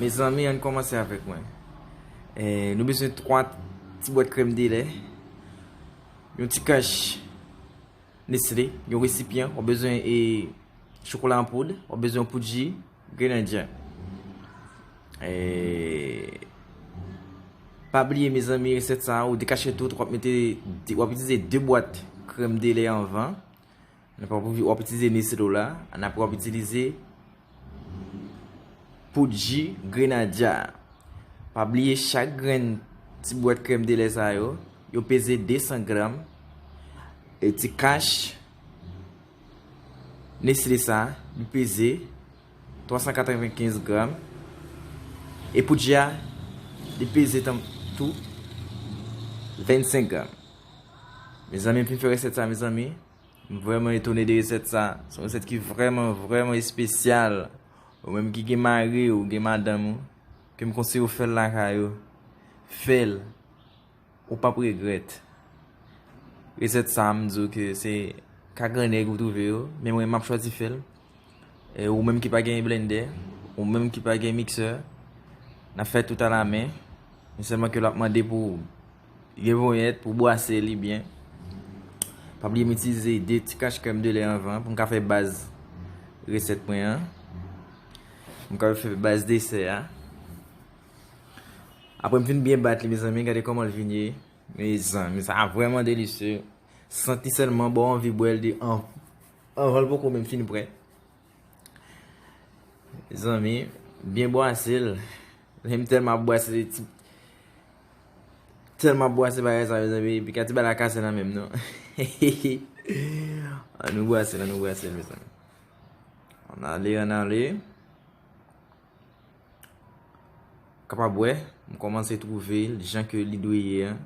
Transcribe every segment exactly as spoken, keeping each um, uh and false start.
Mezanmi, ann kòmanse avèk mwen. Eh, nou bezwen twa ti bwèt krèm delè, yon ti kach Nestlé, yon resipyan, w ap bezwen e chokola an poud, w ap bezwen yon poud ji, grenadya. E pa bliye, mezanmi, resèt sa a, ou dekache tout, w ap mete, w ap itilize de bwat krèm delè anvan. Nan pa w ap itilize Nestlé w la, ann apre w ap itilize poud ji grenadya. Pa bliye, chak grenn ti bwèt krèm delè sa yo, yo peze de san granm. E ti kach Nestlé sa, li peze twa san katrevenkenz granm. E poud ji a, li peze tan, tou vennsenk granm. Mezanmi, m fin fè resèt sa, mezanmi. M vrèman etone de resèt sa. Se yon resèt ki vrèman, vrèman espesyal. Ou menm ki gen mari w, gen madanm ou, ke m konseye w fè l lakay ou, fè l. Ou p ap regrèt. Resèt sa, m di w ke se ka grannèg ou twouve yo, men mwen, m ap chwazi fè l. E ou menm ki pa gen blendè, ou menm ki pa gen miksè, n ap fè tout alamen. Men sèlman ke l ap mande pou gen ponyèt pou bwase li byen. Pa bliye m itilize de ti kach krèm delè anvan pou m ka fè baz resèt mwen an. Pou m ka fè baz desè a. Apre m fin byen bat li, mezanmi, gade kòman l vin ye. Mezanmi, sa vrèman delisye. Santi sèlman ba w anvi bwè l de an, anvan l poko menm fin prè. Mezanmi, byen bwase l. Men m tèlman ap bwase ti, tèlman ap bwase bagay sa, mezanmi, epi ka ti bagay la kase nan men m non. Ann nou bwase l, ann nou bwase l, mezanmi. Ann ale, ann ale. Kapab wè, m kòmanse twouve l jan ke li dwe ye an.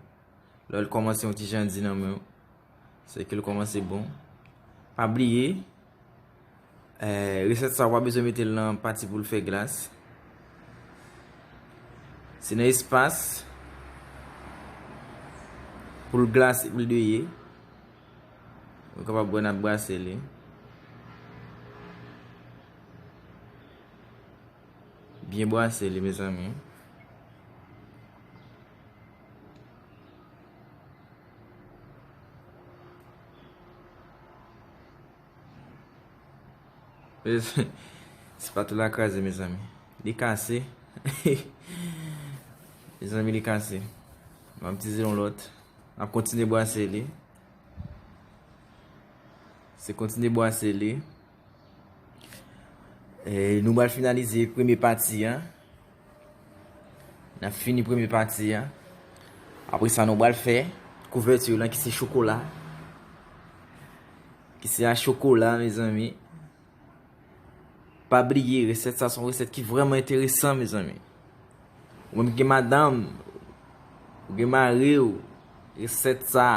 Lè l kòmanse yon ti jan di nan men w, se ke l kòmanse bon. Pa bliye, eh, resèt sa w pa bezwen mete l nan pati pou l fè glas. Se nan espas pou l glase pou l dwe ye. Ou kapab wè n ap brase li. Byen brase li, mezanmi. Espatula kraze, mezanmi. Li kase. Mezanmi, li kase. M ap itilize yon lòt. M ap kontinye brase li. Se kontinye brase li. E nou pral finalize premye pati a. N ap fini premye pati a. Apre sa, nou pral fè kouvèti lan ki se chokola. Ki se a chokola, mezanmi. Pa bliye, resèt sa se yon resèt ki vrèman enteresan, mezanmi. Ou menm ki gen madanm, ou gen mari w, resèt sa,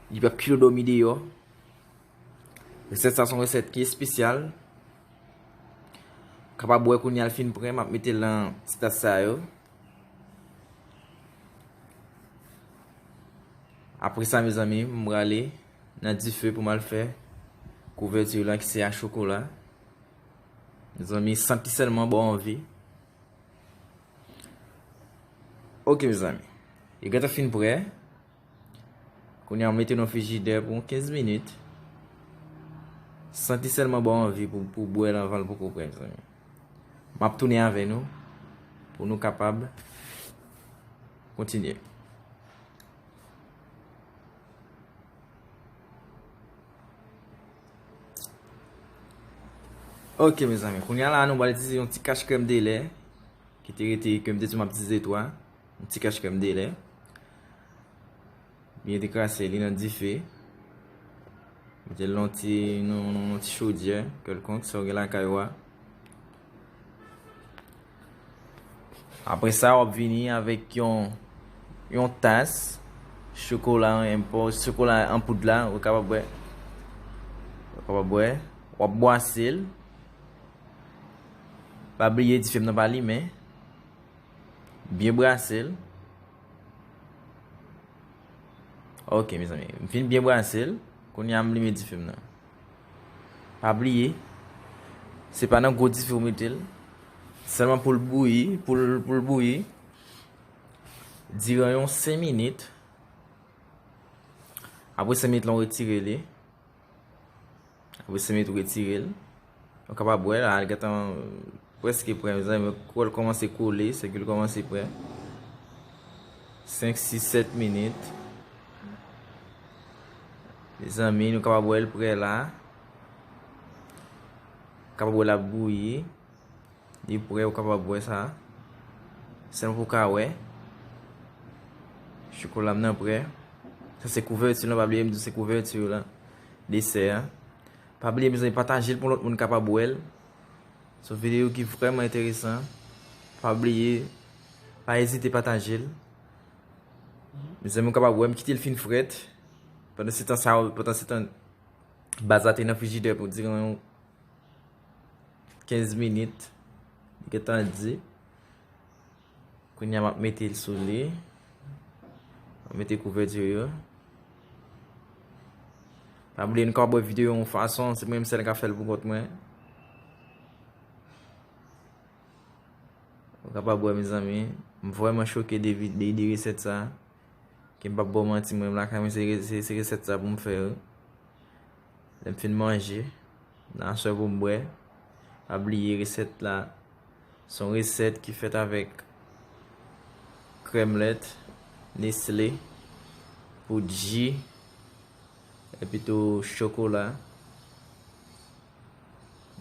li p ap kite w dòmi deyò. Resèt sa se yon resèt ki espesyal. Kapab wè kounye a l fin prè, m ap mete l nan ti tas sa yo. Apre sa, mezanmi, m prale nan dife pou m al fè kouvèti lan ki se a chokola. Mezanmi, santi sèlman ba w anvi. Ok, mezanmi. Li gentan fin prè. Kounye a, m mete nan frijidè pou yon kenz minit. Santi sèlman ba w anvi pou, pou bwè l anvan l poko prè, mezanmi. M ap tounen avè nou pou nou kapab kontinye. Ok, mezanmi. Kounye a la, nou pral itilize yon ti kach krèm delè ki te rete, ke m te di m ap itilize twa. Yon ti kach krèm delè. Byen dekrase li nan dife. Mete l nan ti, nan, nan, nan ti chodyè kèlkonk, sa w gen lakay ou a. Apre sa, w ap vini avèk yon, yon tas chokola an, chokola an poud la, ou kapab wè. Ou kapab wè. W ap bwase l. Pa bliye dife m nan pa limen. Byen brase l. Ok, mezanmi. M fin byen brase l. Kounye a, m limen dife m nan. Pa bliye, se pa nan gwo dife w mete l. Sèlman pou l bouyi, pou l, pou l bouyi. Diran yon senk minit. Apre senk minit la, w retire li. Apre senk minit, w retire l. Ou kapab wè la, li gentan prèske prè, mezanmi. Wè l kòmanse kole, sèke l kòmanse prè. Senk, sis, sèt minit. Mezanmi, nou kapab wè l prè la. Kapab wè l ap bouyi. Li prè, ou kapab wè sa. Sèlman pou w ka wè. Chokola m nan prè. Sa se kouvèti lan, pa bliye m di w se kouvèti lan. Desè a. Pa bliye, mezanmi, pataje l pou lòt moun kapab wè l. Se yon videyo ki vrèman enteresan. Pa bliye, pa ezite pataje l. Mezanmi, ou kapab wè m kite l fin frèt. Pandan se tan sa, pandan se tan, baz la te nan frijidè pou diran yon kenz minit. Li gentan di. Kounye a m ap mete l sou li. M ap mete kouvèti yo. Pa bliye, nou ka wè videyo yon fason, se mwen menm sèl ka fè l pou kont mwen. Ou kapab wè, mezanmi, m vrèman choke de, vi- de, de resèt sa. Ke m p ap ba w manti, mwen menm lakay mwen, se, se, se resèt sa pou m fè, wi. Lè m fin manje, nan aswè pou m bwè. Pa bliye, resèt la, se yon resèt ki fèt avèk krèm lèt, Nestlé, poud ji, epi tou chokola.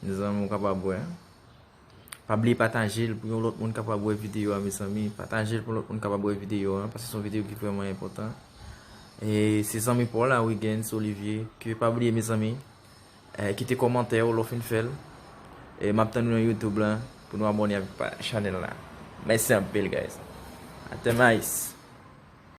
Mezanmi, ou kapab wè. Pa bliye pataje l pou yon lòt moun kapab wè videyo a, mezanmi. Pataje l pou lòt moun kapab wè videyo a, paske se yon videyo ki vrèman enpòtan. E se zanmi pa w la, Wigens Olivier, ke pa bliye, mezanmi, eh, kite kòmantè w lè w fin fè l. E m ap tann nou nan YouTube la pou nou abòne avèk pa- chanèl la. Mèsi anpil, guys. Atè mais.